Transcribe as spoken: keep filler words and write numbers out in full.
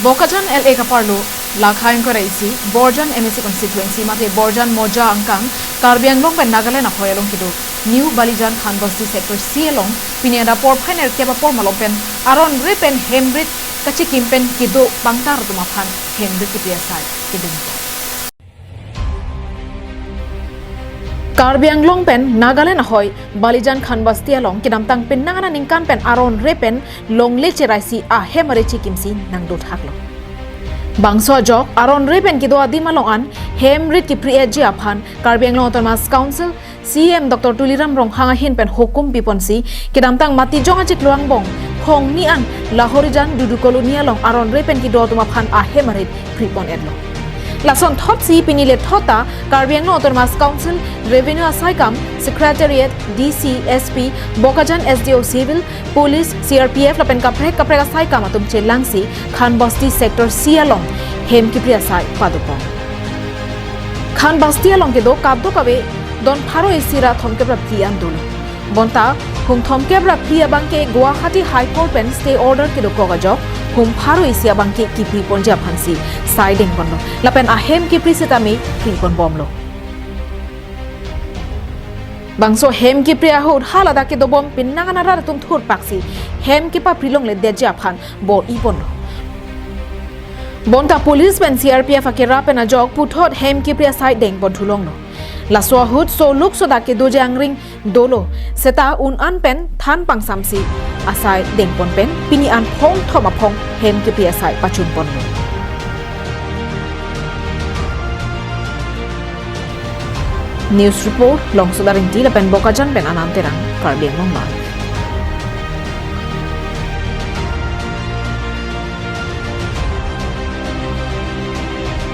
Bokajan L A kaparlo, lakha ingkoi ra isi, Borjan M A C constituency mate Borjan Moja angkang, Karbi Anglong pen Nagaland ahoi along kedo New Balijan Khanbasti Sector C along, pini adap porphai nerkep apor malom pen, aron re pen hem rit kachikim pen kedo pangtar atum aphan hem rit kipri asai kedun. Karbi Anglong pen Nagaland ahoi Balijan Khanbasti along kedamtang penang aningkan pen aron re pen longle cherai si ahem arit chikimsi nangdothaklo. Bangso ajok aron re pen kedo adim along an hem rit kipri-etji aphan Karbi Anglong Autonomous Council C E M Doctor Tuliram Ronghang ahin pen hukum piponsi kedamtang Matijong achiklo angbong phongni an Lahorijan Dudu Colony along aron re pen kedo atum aphan ahem arit pripon-etlo. Lason thotsi pini lethot ta Karbi Anglong Autonomous Council Revenue asaikam, Secretariat, D C, S P, Bokajan S D O Civil, Police, C R P F lapen kaprek kaprek asaikam atum chelangsi Khanbasti Sector C along hem kipri asai padopon. Khanbasti along kedo kadokave don pharo isi ra thomkep ra phli an dolo. Bonta hum thomkep ra phli abangke Guwahati High Court pen stay order kedokok ajok hum pharo isi abangke kipriponji aphansi sai dengponlo. Lapen ahem kipri sitame priponbomlo. Bangso hem kipri ahut haladak kedobom penang an arat atum thurpaksi hem kipapri longledetji aphan bor-iponlo. Bonta police pen C R P F akera pen ajok puthot hem kipri asai dengpon thulonglo. Laso ahut soluk sodak kedoji angring dolo, seta un an pen than pangsamsi asai dengpon pen pini an phongthom aphong hem kipri asai pachunponlo. News report, Longsoda Ingti lapen Bokajan pen Anand Terang, Karbi Anglong Live.